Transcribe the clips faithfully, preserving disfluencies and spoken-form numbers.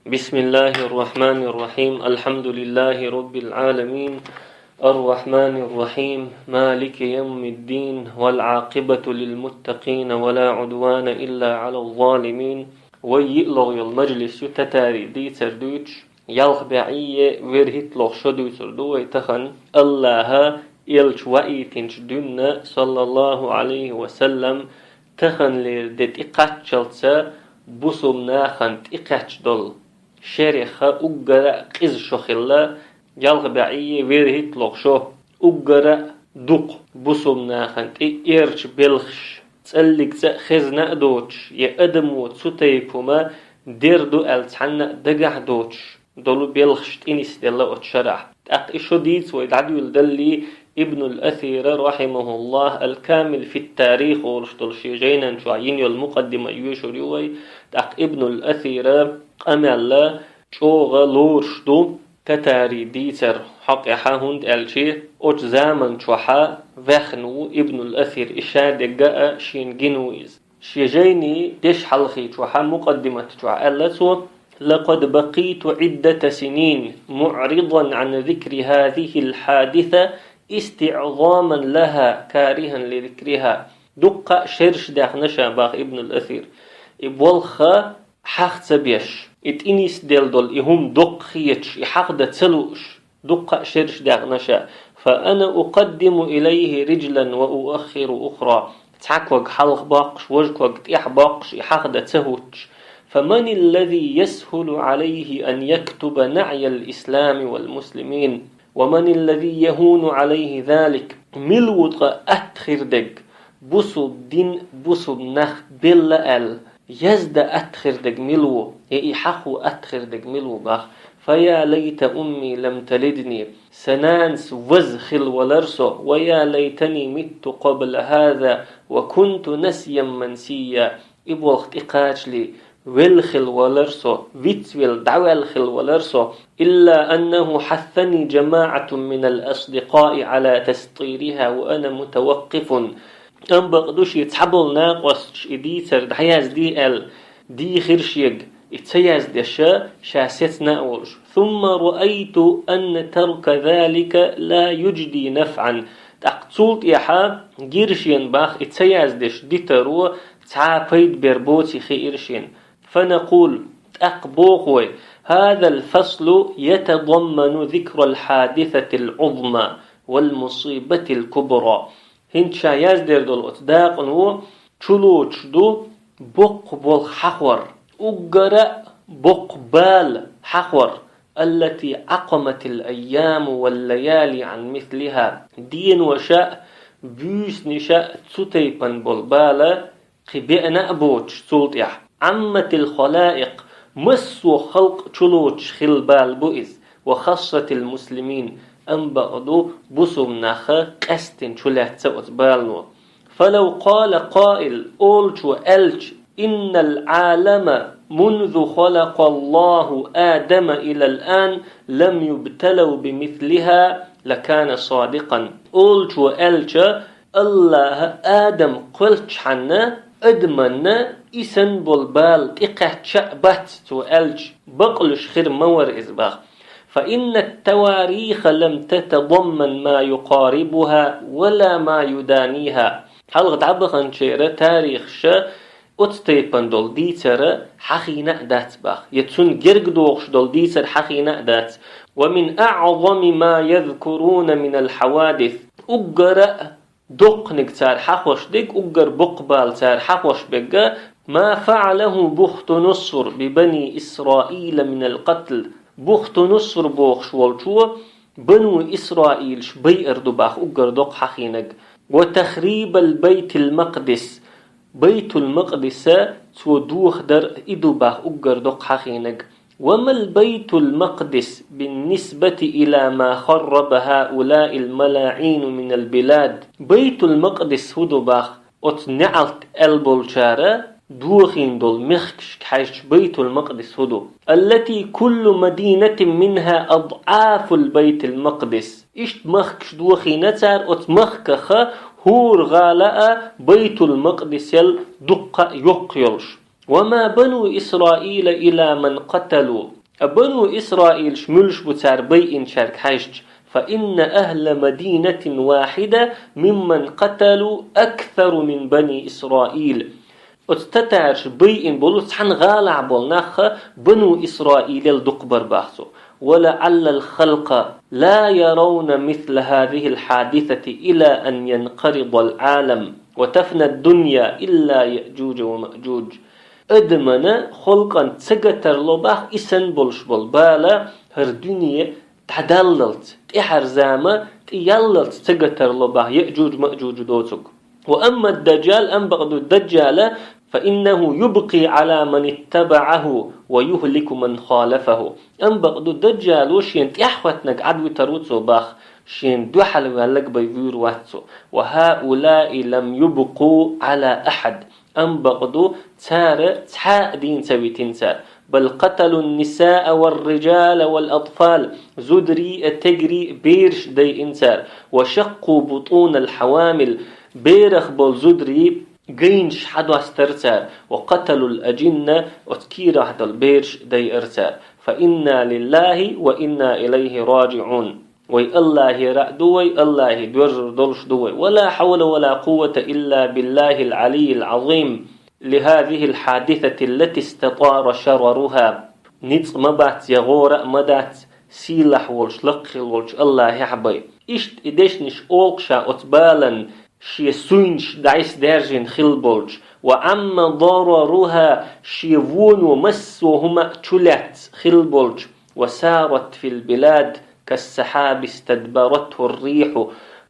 بسم الله الرحمن الرحيم. الحمد لله رب العالمين. الرحمن الرحيم. مالك يوم الدين. والعاقبة للمتقين ولا عدوان إلا على الظالمين. Вай йиълагӀа йола мажлис ю татари дийцар дуьйцуш, ялх бӀаьи вуьрхӀитталагӀа шо дуьйцур ду вай тахан. АллахӀа элча ваийтинчу дуьнна, саллаллахӀу Ӏалайхи ва саллам, таханлера де тӀекхаччалца бусулба нахана тӀекхаьчна долу шерехь уггара а къиза шо хилла, ялх бӀаьи вуьрхӀитталагӀа шо, уггара а дукха бусулба нахана тӀе эрча белхаш, цӀаллиг цӀа а хезна а доцуш, я адамо цу тайпа хӀума дер ду аьлла цхьанна а дагахь доцуш долу белхаш тӀенисделла оцу шарахь. ТӀаккха и шо дийца вай дӀадуьйладаллий, Ибнул Асира, рахьимахуллахӀ, «Ал-Камил фит-Тарих» олуш долу шен жайнан чохь йина йолу мукъаддима йоьшур ю вай. ТӀаккха Ибнул Асира къамел чӀогӀа лоруш ду татари дийцар хьокъехьа, хӀунда аьлча оцу заман чохьа ваьхна ву Ибнул Асир, и ша дегга а шена гина ву иза. Шен жайни дешхьалхи чохьа, мукъаддимат чохь аьлла цо: «لقد بقيت عدة سنين معرضا عن ذكر هذه الحادثة استعظاما لها كارها لذكرها». Дуккха а шераш даьхна ша, бах Ибнул Асир, и болх хьаха ца беш, и тӀенисделла долу и хӀума доккха хеташ, и хьахдан ца лууш. Дуккха а шераш даьхна ша. «فأنا أقدم إليه رجلا وأؤخر أخرى». Цхьа ког хьалха боккхуш, важа ког тӀехь боккхуш, и хьахдан ца хӀуттуш. «فمن الذي يسهل عليه أن يكتب نعي الإسلام والمسلمين؟ ومن الذي يهون عليه ذلك؟» Мила ву ткъа атта хир дерг, бусулба дин, бусулба нах белла аьлла, яздан атта хир дерг мила ву, я и хьахо атта хир дерг мила ву, бах? «فيا ليت أمي لم تلدني». Сан нанас ваза хилла валара со, «ويا ليتني مت قبل هذا وكنت نسيا منسيا». И болх тӀекхачале велла хилла валара со, вицвелла, дӀаваьлла хилла валара со. «إلا أنه حثني جماعة من الأصدقاء على تسطيرها وأنا متوقف». Амма бакъду, шен цхьаболу накъосташа и дийцар дӀаяздий аьлла, дийхира шега, и ца яздеш, ша сецна а волуш. «ثم رأيت أن ترك ذلك لا يجدي نفعا». ТӀаккха цул тӀаьхьа гира шена, бах, и ца яздеш дитаро цхьа а пайда бер боций хиира шена. «فنقول», тӀаккха боху вай: «هذا الفصل يتضمن ذكر الحادثة العظمى والمصيبة الكبرى». ХӀинца ша яздер долу оцу дакъано чулоцуш ду боккха болх хьахор, уггара а боккха бала хьахор, «التي عقمت الأيام والليالي عن مثلها». Деноша а, буьйсанаша а цу тайпана болу бала кхин беана а боцуш цул тӀаьхьа. «عمت الخلائق», массо а халкъ чулоцуш хилла бала бу иза, «وخاصة المسلمين», амма бакъду, бусулба нах къаьсттина чулаьцна оцу балано. «فلو قال قائل», олучо аьлча: «إن العالم منذ خلق الله آدم إلى الآن لم يبتلوا بمثلها لكان صادقا». Олучо аьлча, АллахӀа Адам кхоьллинчхьана адамна и санна болу бала тӀекхаьчча а бац, цо аьлча, бакълуьйш хир ма вара иза, бах. «فإن التواريخ لم تتضمن ما يقاربها ولا ما يدانيها». Хьалха дӀабаханчеран тарихаша оцу тайпана долу дийцар хьахийна а дац, бах, я цунна герга догӀуш долу дийцар хьахийна а дац. «ومن أعظم ما يذكرون من الحوادث». Уггара а доккханиг цара хьахош дерг, уггар боккха бала цара хьахош берг: «ما فعله بختنصر ببني إسرائيل من القتل». Бухтунуср бохуш волчо бану Исраилаш байар ду, бах, уггар доккха хьахийнаг. «وتخريب البيت المقدس». Байтул-Макъдиса цо дохадар и ду, бах, уггар доккха хьахийнаг. «وما البيت المقدس بالنسبة إلى ما خرب هؤلاء الملاعين من البلاد». Байтул-Макъдис хӀун ду, бах, оцу неӀалт аьлла болчара дохийна долу мехкашка хьаьжча, Байтул-Макъдис хӀун ду? «التي كل مدينة منها أضعاف البيت المقدس». Иштта махкаш дохийна цара, оцу махкаха хӀора гӀала а Байтул-Макъдисел дуккха а йоккха йолуш. وما بنو إسرائيل إلى من قتلوا. А Бану Исраилаш муьлш бу цар байинчаьрга хьаьжча, فإن أهل مدينة واحدة ممن قتلوا أكثر من بني إسرائيل. Оцу татараш байина болу цхьана гӀалахь болу нах Бану Исраилел дукха бар боху цо. ولعل الخلق لا يرون مثل هذه الحادثة إلى أن ينقرض العالم وتفنى الدنيا إلا يأجوج ومأجوج. Адамана халкъана ца гатарло боху и санна болуш болу бала хӀара дуьне дӀадаллалц, тӀаьхьара зама тӀеяллалц ца гатарло боху Яъжуж-Маъжуж доцург. وأما الدجال, амма бакъду Даджала, فإنه يبقي على من اتبعه ويهلك من خالفه. Амма бакъду Даджало шена тӀаьхьахӀоьттинарг Ӏадвитар ву цо боху, шена дуьхьал ваьлларг бен вуьйр вац цо. وهؤلاء لم يبقوا على أحد. Амма бакъду цара цхьа а дийна ца витина цара. بل قتلوا النساء والرجال والأطفال. Зударий а, тигарий а, бераш а дайина цара. وشقوا بطون الحوامل. Берах болу зударий гайнаш хьадостара цара. وقتلوا الأجنة. Оцу кийрахь долу бераш а дайара цара. فإنا لله وإنا إليه راجعون. Вай Аллахьера а ду вай, Аллахье доьрзур долуш ду вай. ولا حول ولا قوة إلا بالله العلي العظيم لهذه الحادثة التي استطار شررها. Ницкъ ма бац, я гӀора а ма дац, сийлахь волуш, лакха хилла волчу Аллахьехь бен. Иштта и дешнаш олуш ша оцу балан шен суйнаш дӀасадаьржина хилла болчу, وعم ضررها, шен воно массо а хӀума а чулаьцна хилла болчу, وسارت في البلاد كالسحاب استدبرته الريح,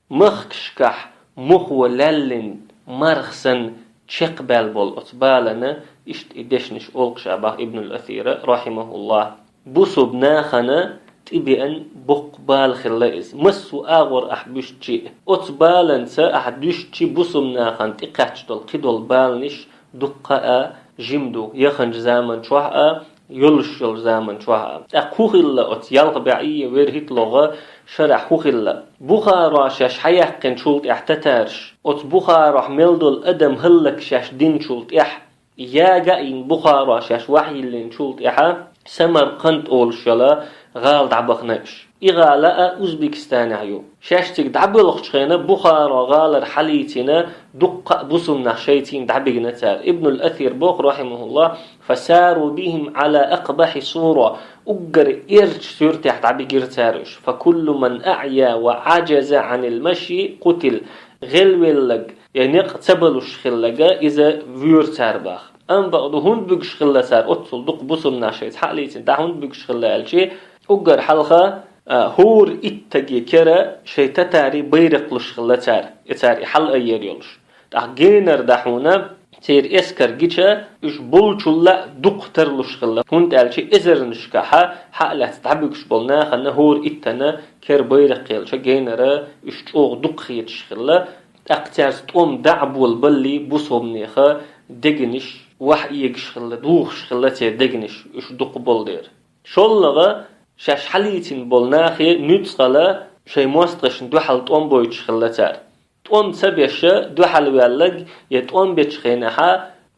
махкашкахь мохо лаьллина марха санна чекхбаьлла болу оцу балана, иштта и дешнаш олуш ша боху Ибнул Асира, рахьимахуллахь. Бусулба нахана тӀебеана боккха бала хилла иза. Массо а агӀор ахь буьстича а, оцу баланца ахь дуьстича а бусулба нахана тӀекхаьчна долу кхидолу баланаш дуккха а жима ду, яханчу заман чохь а, йолуш йолу заман чохь а. ТӀаккха хӀун хилла оцу ялх бӀе вуьрхӀитталгӀа шарахь хӀун хилла? Бухаро шаьш хьаяьккхинчул тӀаьхьа татараш, оцу Бухарохь мел долу адам хӀаллак шаьш динчул тӀаьхьа, яга а йина Бухаро шаьш вахьйиллинчул тӀаьхьа, Самарканд олуш йолу гӀала дӀабахана уьш. И гӀала а Узбекистанехь ю. Шаьш цига дӀабоьлхучу хенахь Бухаро гӀалара хьалийцина дуккха а бусулба нах шайцийна дӀабигна цара. Ибнул Асир боху, рахьимахуллахь, فساروا بهم على أقبح صورة, уггар эрча суьртехь дӀабигира цара уьш. فكل من أعيا وعجز عن المشي قتل. ГӀелвеллаг, я некъ ца балуш хиллага, иза вуьйра цара боху. Амма бакъду хӀунда буьгуш хилла цара, оццул дукха бусулба нах шайца хьалийцина, дӀа хӀунда буьгуш хилла аьлча, уггар хьалха, а, хӀора иттаге кера шайн татарийн байракх луш хилла цара, и цара и хьалаайъер йолуш. ТӀаккха генара дӀа хьуна церан эскар гича, уьш болчулла а дукха тарлуш хилла, хӀунда аьлча эзарнашкахьа хьа а лаьцна дӀабуьгуш болу нахана хӀора иттана кера байракх елча генара уьш чӀогӀа дукха хеташ хилла. ТӀаккха цаьрца тӀом дӀа а болабаллий, бусулбанеха дегнаш вахь эгаш хилла, духуш хилла церан дегнаш уьш дукха болу дера. ШоллагӀа, шаьш хьалийцина болу нахе нуьцкъала шайн мостагӀашна дуьхьал тӀом бойтуш хилла цара. ТӀом ца беша дуьхьал ваьллаг я тӀом бечу хенахьа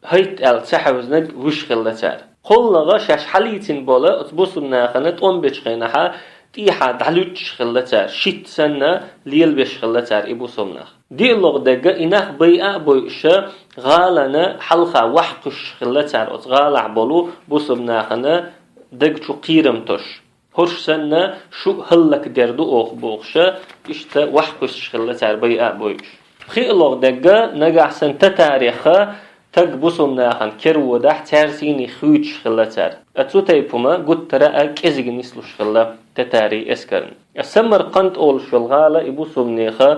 хӀайтта аьлла ца хьевзинарг вуьш хилла цара. КхоаллагӀа, шаьш хьалийцина болу оцу бусулба нахана тӀом бечу хенахьа тӀехьа дӀалуьттуш хилла цара, шийтта санна лелабеш хилла цара и бусулба нах. ДиълагӀа дерг, и нах байа а бойуша, гӀалана хьалха вахь кхуьссуш хилла цара оцу гӀалахь болу бусулба нахана даг чу кхерам тосуш. ХӀорш санна, шу а хӀаллакдер ду оха бохуша, иштта вахь кхуьссуш хилла цара байа а бойуш. ПхиълагӀа дерг, нагахь санна татареха таг бусулба нахана кера водахь, цаьрсийний хуьйцуш хилла цара. А цу тайпа хӀума гуттара а кӀезиг нислуш хилла татарийн эскарна. А Самарканд олуш йолу гӀала и бусулбанеха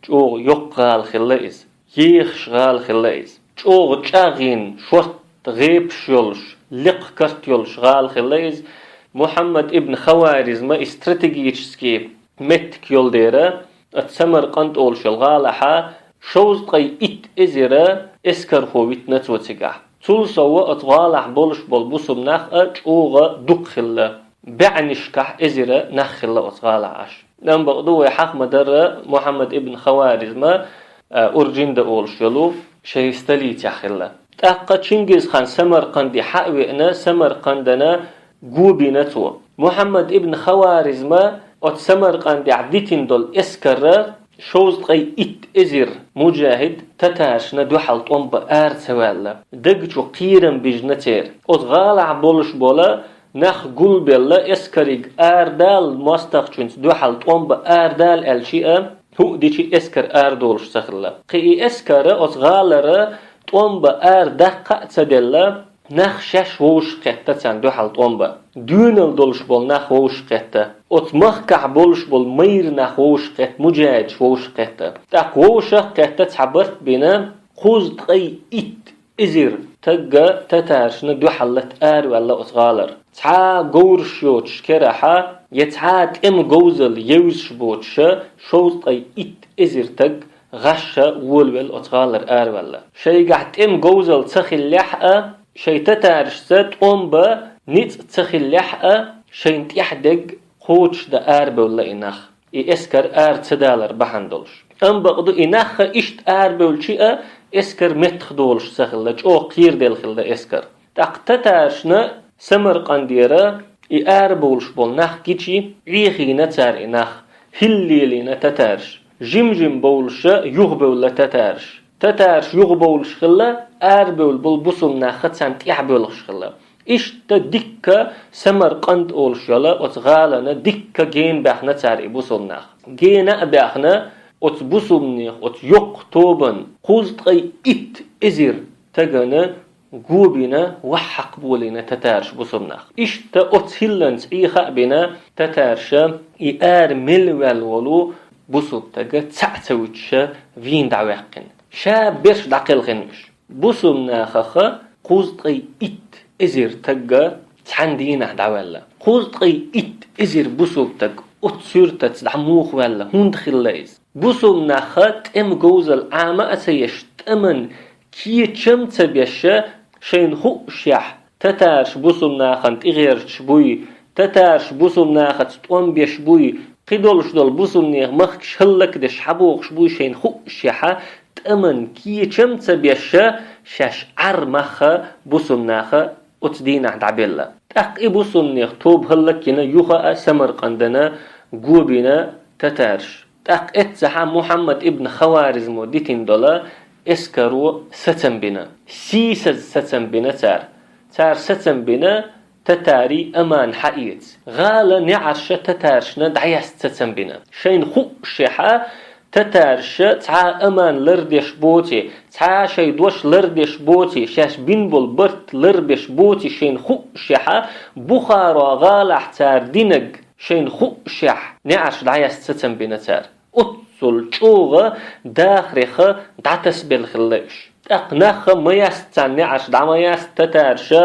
чӀогӀа йоккха гӀала хилла иза. Ехаш гӀала хилла иза. ЧӀогӀа чӀагӀйина, шортта гӀепаш йолуш, лекха карт йолуш гӀала хилла иза. Мухьаммад ибн Хаваризма и стратегический меттиг йолу дера, оцу Самарканд олуш йолу гӀалахьа шовзткъе итт эзар эскархо витина цо цигахь. Цул сов оцу гӀалахь болуш болу бусулба нах а чӀогӀа дукха хилла. БӀеннашкахь эзар нах хилла оцу гӀалахь Ӏаш. Амма бакъду вай хьаха ма-дарра Мухьаммад ибн Хаваризма, а, Урджинда олуш йолу шайн столицехь хилла. ТӀаккха Чингизхан Самаркъанде хьа а веана, Самаркъандана го бина цо. Мухьаммад ибн Хаваризма оцу Самаркъандехь дитина долу эскар шовзткъе итт эзар муджахид татаршна дуьхьал тӀом бан ара ца ваьлла. Даг чу кхерам бижна церан. Оцу гӀалахь болуш болу нах гулбелла, эскариг арадала, мостагӀчуьнца дуьхьал тӀом бан арадала аьлча а, хӀуъа дичи эскар арадолуш ца хилла. Кхин и эскар оцу гӀалара тӀом бан арадаккха а ца делла, нах шаьш вовшахкхетта царна дуьхьал тӀом бан. Доьналла долуш болу нах вовшахкхетта. Оцу махкахь болуш болу майра нах вовшахкхетта, муджахидаш вовшахкхетта. ТӀаккха вовшах а кхетта цхьа барт бина, кхузткъе итт эзар тагга татаршна дуьхьал латта араваьлла оцу гӀалара. Цхьа а говраш йоцуш керахьа, я цхьа а тӀеман говзалла евзаш боцуша, шовзткъе итт эзар таг гӀаш а волавелла оцу гӀалара араваьлла. Шайгахь тӀеман говзалла ца хиллехь а, шайн татаршца тӀом бан ницкъ ца хиллехь а, шайна тӀехь дерг кхочушдан арабевлла и нах, и эскар ара ца далар бахьана долуш. Амма бакъду, и нах а иштта арабевлча а, эскар меттахдолуш ца хилла, чӀогӀа кхераделла хилла эскар. ТӀаккха татаршна Самаркъандера и арабовлуш болу нах гичи, Ӏехийна цара и нах, хӀилла лелийна татарш. Жим-жим бовлуша юхабевлла татарш. Татарш юхабовлуш хилла, арабевлла болу бусулба нах а царна тӀаьхьабоьлхуш хилла. Иштта дикка Самаркъанд олуш йолу оцу гӀалана дикка гена баьхна цара и бусулба нах. Гена а баьхна, оцу бусулбанех, оцу йоккха тобанна кхузткъе итт эзар тагана го бина, ваьхьа хьакхаболийна татарш бусулба нах. Иштта оцу хӀилланца Ӏеха а бина, татарша и ара мел ваьлла волу бусулба таг цхьаъ ца вуьтуша вийна дӀаваьккхина. Ша берш дӀакхелхина уьш. Бусулба нахаха кхузткъе итт эзар тагга цхьана дийнахь дӀаваьлла. Кхузткъе итт эзар бусулба таг оцу суьртаца дӀа муха ваьлла, хӀунда хилла иза? Бусулба наха тӀеман говзалла Ӏама а ца еш, тӀаман кечам а ца беша, шайна хуъушехь, татарш бусулба нахана тӀегӀерташ буй, татарш бусулба нахаца тӀом беш буй, кхидолуш долу бусулбанех махкаш хӀаллакдеш хьабохуш буй шайна хуъушехьа, тӀаман кечам а ца беша, шаьш Ӏар мах а бусулба наха оцу дийнахь дӀабелла. ТӀаккха и бусулбанех тоба хӀаллакйина, юха а Самаркъандана го бина татарш. ТӀаккха эццахьа Мухьаммад ибн Хаваризмо дитина долу эскаро сацам бина. Сийсаза сацам бина цара. Цара сацам бина, татарий аман хьаэца. ГӀала неӀарша татаршна дӀаяста сацам бина. Шайна хуъушехьа, татарша цхьа а аман лардеш боций, цхьа а шайн дош лардеш боций, шаьш бина болу барт ларбеш боций шайна хуъушехьа, Бухаро гӀалахь цара динарг шайна хуъушехь, неӀарш дӀаяста сацам бина цара. Оццул чӀогӀа дахареха дӀатасабелла хилла уьш. ТӀаккха нахха ма яста царна неӀарш, дӀа ма яста татарша,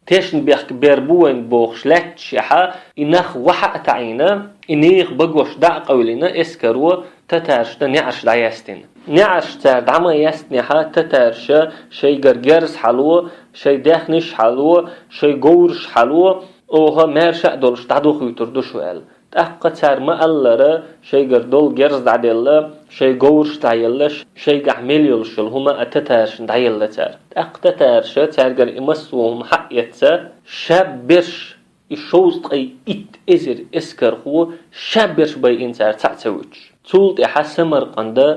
тешнабехк бер бу вайн бохуш лаьтташехьа, и нах ваьхьа а таӀийна, и нехан багош дӀа а къевлина, эскаро татаршна неӀарш дӀаяьстина. НеӀарш цара дӀа ма яьстинехьа, татарша шайгара герз хьало, шайн даьхниш хьало, шайн говраш хьало, оха маьрша а долуш дӀадохуьйтур ду шу аьлла. ТӀаккха цара ма-аллара, шайгара долу герз дӀаделла, шайн говраш дӀаелла, шайгахь мел йолуш йолу хӀума а татаршна дӀаелла цара. ТӀаккха татарша цаьргара и массо а хӀума хьаэцна, шаберш, и шовзткъе итт эзар эскархо шаберш байина цара цхьаъ ца вуьтуш. Цул тӀаьхьа Самаркъанда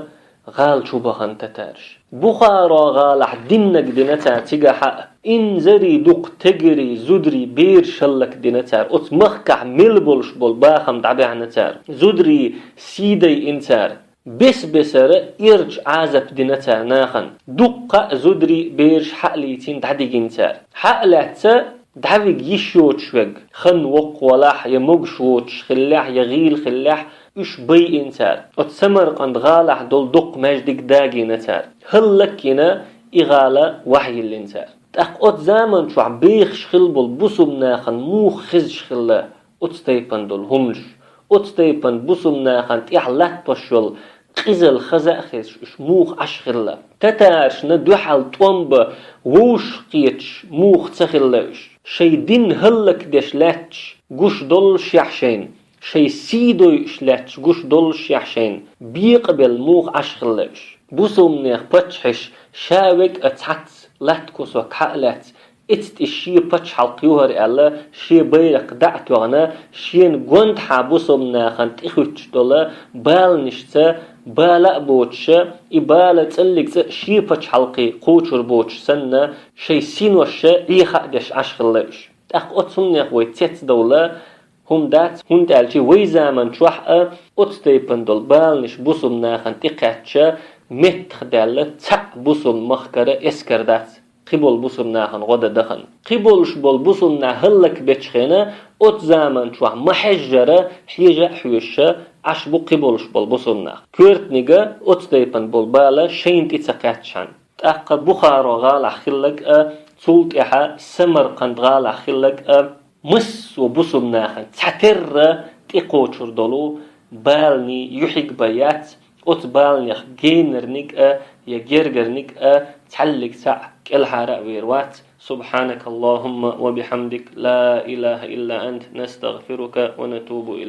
гӀала чу бахана татарш. Бухаро гӀалахь диннаг дина цара цигахьа а. Инзарий дукха тегарий, зударий, бераш хӀаллакдина цара. Оцу махкахь мел болуш болу бахам дӀабаьхьна цара. Зударий сий дайина цара. Бес-бесара ирча Ӏазап дина цара нахана. Дуккха а зударий, бераш хьа а лийцина дӀадигина цара. Хьа а лаьцна, дӀавига йиш йоцуш верг, хан воккхавалахь, я могуш воцуш хиллехь, я гӀийла хиллехь, уьш байина цара. Оцу Самаркъанд гӀалахь долу доккха маьждиг дагийна цара. ХӀаллакйина и гӀала ваьхьа йиллина цара. ТӀаккха оцу заман чохь бехаш хилла болу бусулба нахана муха хезаш хилла оцу тайпана долу хӀуманаш, оцу тайпана бусулба нахана тӀехь латтош йолу къизалла хаза а хезаш, уьш муха Ӏаш хилла. Татаршна дуьхьал тӀом бан вовшахкхеташ муха ца хилла уьш. Шайн дин хӀаллакдеш лаьтташ гуш доллушехь шайна, шайн сий дойуш лаьтташ гуш доллушехь шайна, бекъабелла муха Ӏаш хилла уьш. Бусулбанех паччахьаш ша верг а цхьацца латта кусок хьа а лаьцна, эццахь шен пачхьалкх ю хӀара аьлла, шен байракх дӀа а тоьхна, шена гондахьа бусалба нахана тӀехуьттуш долу баланашца бала а боцуш, и бала цӀаллиг цӀа шен пачхьалкхе кхочур боцуш санна, шайн синош Ӏеха а деш Ӏаш хилла уьш. ТӀаккха оцу хӀуманех вай цецдовла хӀума дац, хӀунда аьлча вай заман чохь а оцу тайпана долу баланаш бусалба нахана тӀекхаьчча, меттахдаьлла цхьаъ бусалба махкара эскар дац, кхиболу бусалба нахана гӀо дан дахана. Кхиболуш болу бусалба нах хӀаллакбечу хенахь, оцу заман чохь ма-хьежжара, хьежа а хьоьжуша, Ӏаш бу кхиболуш болу бусалба нах. Коьртаниг а оцу тайпана болу бала шайна тӀе ца кхаьччхьана. ТӀаккха Бухаро гӀалахь хилларг а, цул тӀаьхьа Самарканд гӀалахь хилларг а, массо а бусалба нахана цхьатерра тӀекхочур долу баланийн юьхьиг бан яц, оцу баланех генарниг а я гергарниг а цхьаллиг цхьаъ кӀелхьара а вер вац. سبحانك اللهم وبحمدك، لا إله إلا أنت، نستغفرك ونتوب إليك.